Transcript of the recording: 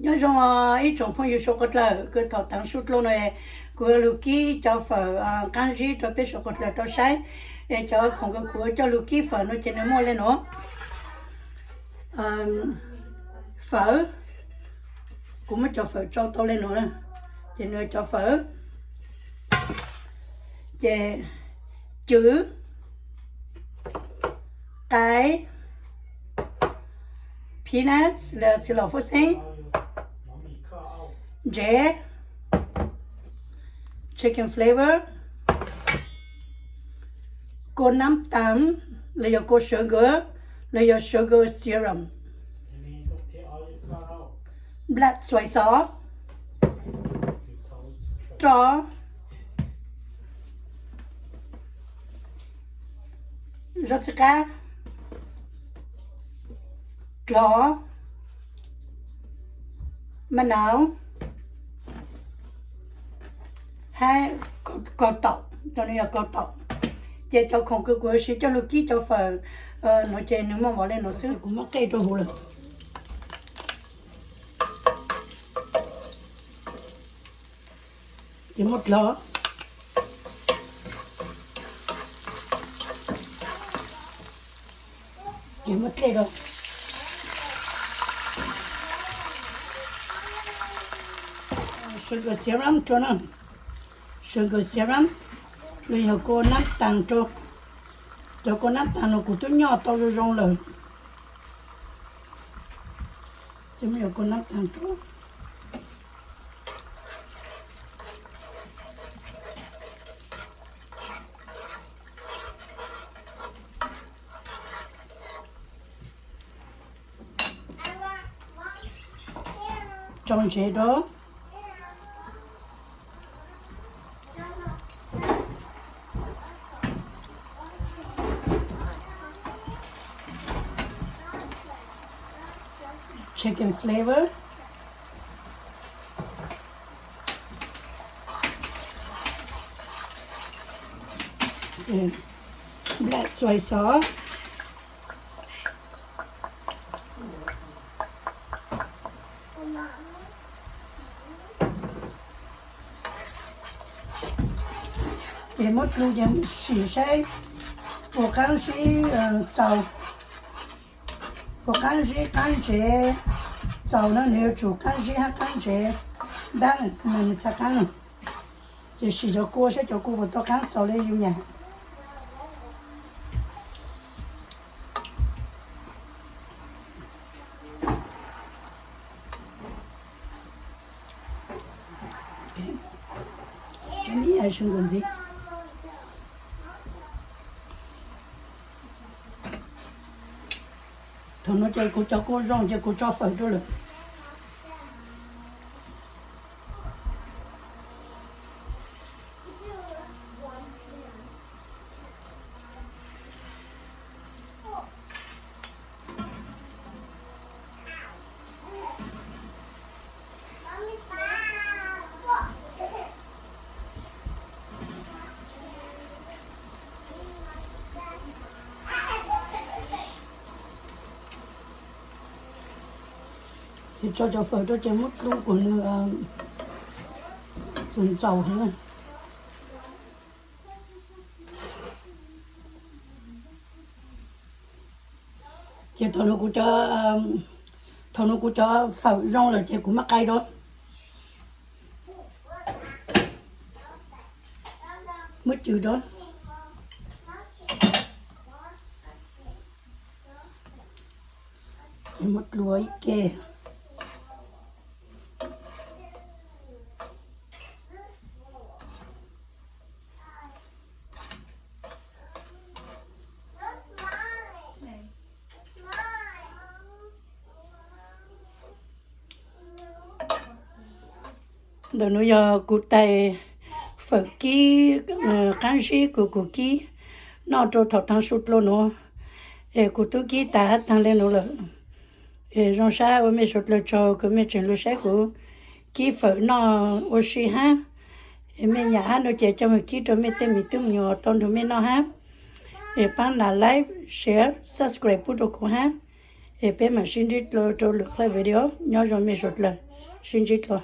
Nyob zoo ib tsoom phooj ywg suav qhov dlawg, kuv thaum tav su dlua no kuv lug kib cov fawm qaab zib rau peb suav qhov dlawg tau saib. Es cov khoom kws kuv coj lug kib fawm no ces nws muaj le nuav: fawm, kuv muab cov fawm tsau tau le nuav, ces nws cov fawm, ces cwv, qais, peanuts los sis los fwj xeeb, ntsev, chicken flavor, kua nab taag los yog kua sugar los yog sugar syrup, black soy sauce, roj, zaub txhib qab, dlov, maj nau, hab kaus taum, yog kaus taum. Ces cov khoom kws kuv siv coj lug kib cov fawm no ces nws muaj npaum le nuav xwb. Kuv muab qej rau huv lawm. Ces muab dlov, ces muab dlej rau. Sugar syrup rau na, sugar syrup los yog kua nab taag rau. Cov kua nab taag no kuv tub nyoj tau zoo zoo lawm, ces muab yog kua nab taag rau. Tsau ntsev rau. Chicken flavor. Black soy sauce. Ces muab dlu ces sim saib puas qaab zib txaus, puas qaab zib qaab ntsev txaus na, nws yuav tsum qaab zib hab qaab ntsev balance na nws txha qaab na. Ces sim cov kua saib cov kua puas tau qaab txaus le yus nyam. Thaum no ces kuv cov kua zoo ces kuv tso fawm rau lawm. Ces tso cov fawm rau ces muab dlu kom nws txaus ntxaus heev na. Ces thaum no kuv cov, thaum no kuv cov fawm zoo lawm ces kuv muab qai rau, muab cwv rau, ces muab dlua ib ke. Ntawm nuav yog kuv tais fawm kib qaab zib kws kuv kib noj rau thaum taag su dlua nuav, es kuv tub kib tas hab taag le nuav lawm. Es zoo sab ua mej suav dlawg tsaug kws mej tseem lug saib kuv kib fawm noj ua si hab. Es mej nyam hab no ces coj moog kib rau mej tej me tub me nyuam tau nrug mej noj hab. Es paab nias like, share, subscribe pub rau kuv hab. Es peb mam sib ntsib dua rau lwm qhov video, nyob zoo mej suav dlawg, sib ntsib dua.